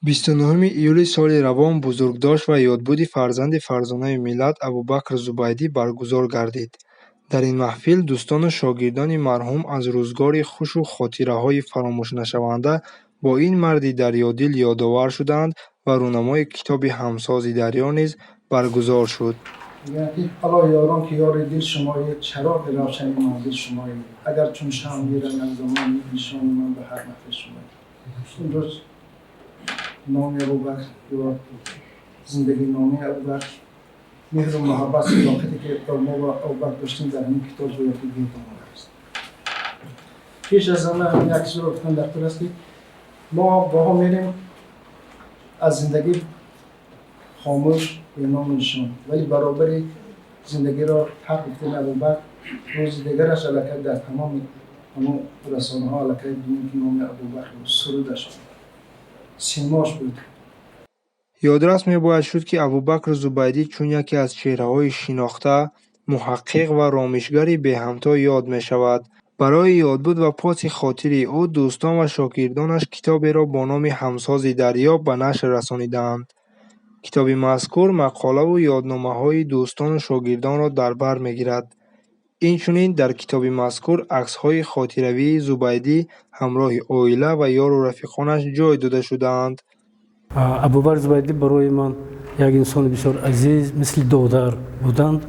29 июли соли равон бузургдошт ва ёдбуди фарзанди фарзонаи миллат Абубакр Зубайдӣ баргузор гардид. Дар ин маҳфил дӯстону шогирдони марҳум аз рӯзгори хушу хотираҳои фаромӯшнашаванда бо ин марди дарёдил ёдовар шуданд ва рӯнамои китоби «Ҳамсози дарё» низ баргузор шуд. Мегӯянд, ки ало ёрон, ки ёри дил шумоед, чароғи равшани манзил шумоед, агар чун шамъ мирам як замон, нишони ман ба ҳар маҳфил шумоед. Имрӯз номи Абубакр ё зиндагиномаи Абубакр, меҳру муҳаббат, садоқате, ки ба мо ва Абубакр доштем, дар ҳамин китоб бояд ки гирд омадааст. Пеш аз ҳама як чизро гуфтан дар кор аст, ки мо гоҳо мерем аз зиндагӣ хомӯш, беному нишон, вале баробари зиндагиро тарк гуфтани Абубакр, рӯзи дигараш аллакай дар тамоми ҳамон расонаҳо аллакай бинем, ки номи Абубакр сурудаш, симош буд. Ёдрас мебояд шуд, ки Абубакр Зубайдӣ чун яке аз чеҳраҳои шинохта, муҳаққиқ ва ромишгари беҳамто ёд мешавад. Барои ёдбуд ва поси хотири ӯ дӯстон ва шогирдонаш китоберо бо номи «Ҳамсози дарё» ба нашр расонидаанд. Китоби мазкур мақолаву ёдномаҳои дӯстону шогирдонро дар бар мегирад. Инчунин дар китоби мазкур аксҳои хотиравии Зубайдӣ ҳамроҳи оила ва ёру рафиқонаш ҷой дода шудаанд. Абубакр Зубайдӣ барои ман як инсони бисёр азиз, мисли додар буданд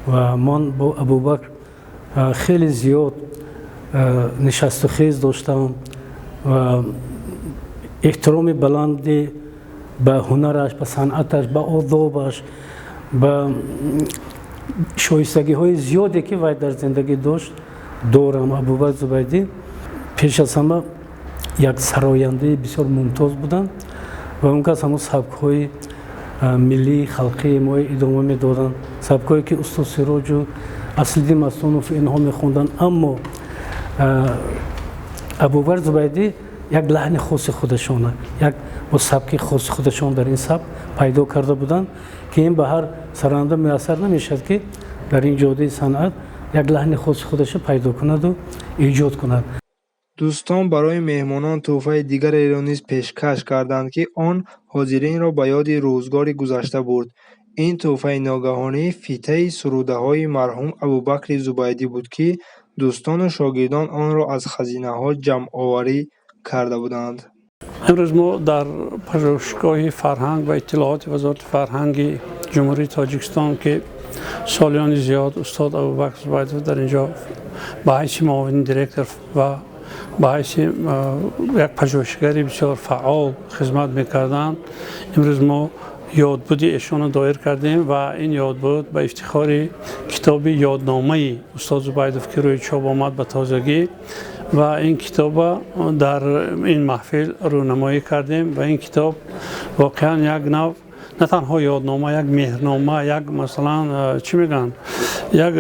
ва ман бо Абубакр хеле зиёд нишасту хез доштам ва эҳтироми баланде ба ҳунараш, ба санъаташ, ба одобаш, ба шоистагиҳои зиёде, ки вай дар зиндагӣ дошт, дорам. Абубакр Зубайдӣ пеш аз ҳама як сарояндаи бисёр мумтоз буданд ва он кас ҳамон сабкҳои миллии халқии мо идома медоданд, сабкҳое, ки устод Сироҷу Аслиддин Мастонов инҳо мехонданд. Аммо Абубакр Зубайдӣ як лаҳни хоси худашона, як бо сабки хоси худашон дар ин сабк пайдо карда буданд, ки ин ба ҳар саранда муяссар намешавад, ки дар ин ҷодаи санъат як лаҳни хоси худашро пайдо кунаду эҷод кунад. Дӯстон барои меҳмонон тӯҳфаи дигареро низ пешкаш карданд, ки он ҳозиринро ба ёди рӯзгори гузашта бурд. Ин тӯҳфаи ногаҳонӣ фитаи сурудаҳои марҳум Абубакри Зубайдӣ буд, ки дӯстону шогирдон онро аз хазинаҳо ҷамъоварӣ карда буданд. Имрӯз мо дар Пажӯҳишгоҳи фарҳанг ва иттилооти Вазорати фарҳанги Ҷумҳурии Тоҷикистон, ки солиёни зиёд устод Абубакр Зубайдов дар ин ҷо ба ҳайси муовини директор ва ба ҳайси як пажӯҳишгари бисёр фаъол хизмат мекарданд, имрӯз мо ёдбуди эшонро доир кардем ва ин ёдбуд ба ифтихори китоби ёдномаи устод Зубайдов, ки рӯи чоп омад ба тозагӣ, ва ин китоба дар ин маҳфил рӯнамоӣ кардем. Ва ин китоб воқеан як нав на танҳо ёднома, як меҳрнома, як, масалан, чӣ мегӯянд, як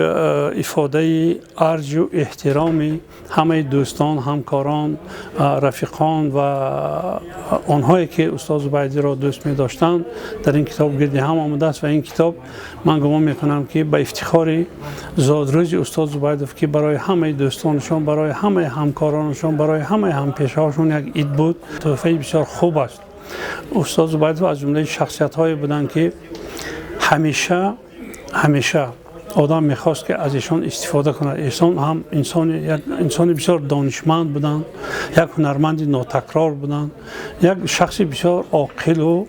ифодаи арҷу эҳтироми ҳамаи дӯстон, ҳамкорон, рафиқон ва онҳое, ки устод Зубайдиро дӯст медоштанд, дар ин китоб гирди ҳам омадааст. Ва ин китоб, ман гумон мекунам, ки ба ифтихори зодрӯзи устод Зубайдов, ки барои ҳамаи дӯстонашон, барои ҳамаи ҳамкоронашон, барои ҳамаи ҳампешаҳошон як ид буд, тӯҳфаи бисёр хуб аст. Устод Зубайдов аз ҷумлаи шахсиятҳое буданд, ки ҳамеша, ҳамеша одам мехост, ки аз эшон истифода кунад. Эшон ҳам инсони, як инсони бисёр донишманд буданд, як ҳунарманди нотакрор буданд, як шахси бисёр оқилу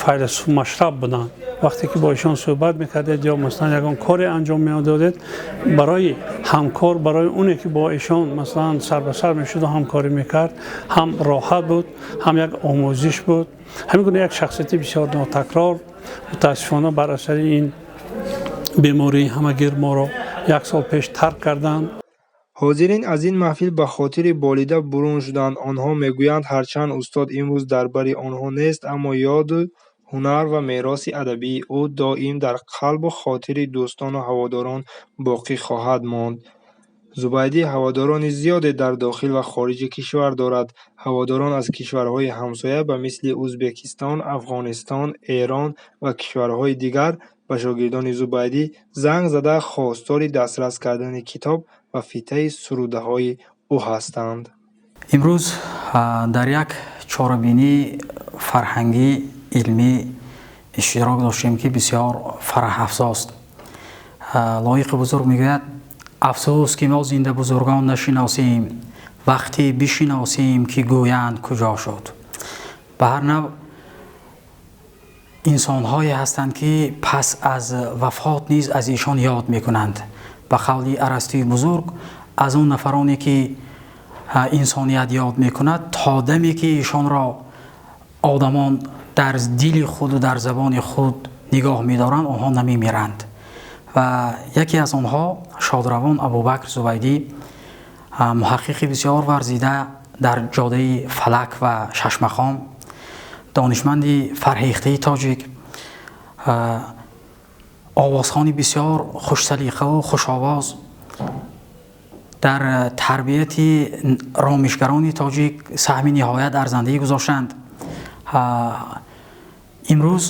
файласуфмашраб буданд. Вақте ки бо эшон суҳбат мекардед ё, масалан, ягон коре анҷом медодед, барои ҳамкор, барои оне, ки бо эшон, масалан, сар ба сар мешуду ҳамкорӣ мекард, ҳам роҳат буд, ҳам як омӯзиш буд. Ҳамин гуна як шахсияти бисёр нотакрор мутаассифона бар асари ин бемории ҳамагир моро як сол пеш тарк карданд. Ҳозирин аз ин маҳфил ба хотири болида бурун шуданд. Онҳо мегӯянд, ҳарчанд устод имрӯз дар бари онҳо нест, аммо ёду ҳунар ва мероси адабии ӯ доим дар қалбу хотири дӯстону ҳаводорон боқӣ хоҳад монд. Зубайдӣ ҳаводорони зиёде дар дохил ва хориҷи кишвар дорад. Ҳаводорон аз кишварҳои ҳамсоя ба мисли Ӯзбекистон, Афғонистон, Эрон ва кишварҳои дигар ба шогирдони Зубайдӣ занг зада, хостори дастрас кардани китоб ва фитаи сурудаҳои ӯ ҳастанд. Имрӯз дар як чорабинии фарҳангӣ илмӣ иштирок доштем, ки бисёр фараҳафзост. Лоиқи бузург мегӯяд: «Афсӯс, ки мо зиндабузургон нашиносем, вақте бишиносем, ки гӯянд куҷо шуд». Ба ҳар навъ инсонҳое ҳастанд, ки пас аз вафот низ аз эшон ёд мекунанд. Ба қавли Арастуи бузург, аз он нафароне ки инсоният ёд мекунад, то даме ки эшонро одамон дар дили худу дар забони худ нигоҳ медоранд, онҳо намемиранд. Ва яке аз онҳо шодравон Абубакр Зубайдӣ, муҳаққиқи бисёр варзида дар ҷодаи фалак ва шашмақом, донишманди фарҳехтаи тоҷик, овозхони бисёр хушсалиқаву хушовоз, дар тарбияти ромишгарони тоҷик саҳми ниҳоят арзандае гузоштанд. Имрӯз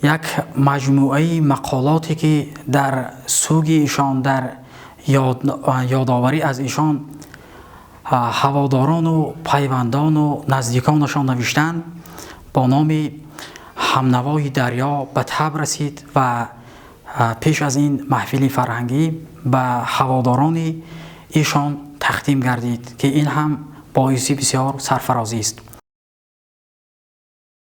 як маҷмӯаи мақолоте, ки дар суги ишон, дар ёдоварӣ аз ишон ҳаводорону пайвандону наздиконашон навиштанд, бо номи «Ҳамнавои дарё» ба таб расид ва пеш аз ин маҳфили фарҳангӣ ба ҳаводорони ишон тақдим гардид, ки ин ҳам боиси бисёр сарфарозист.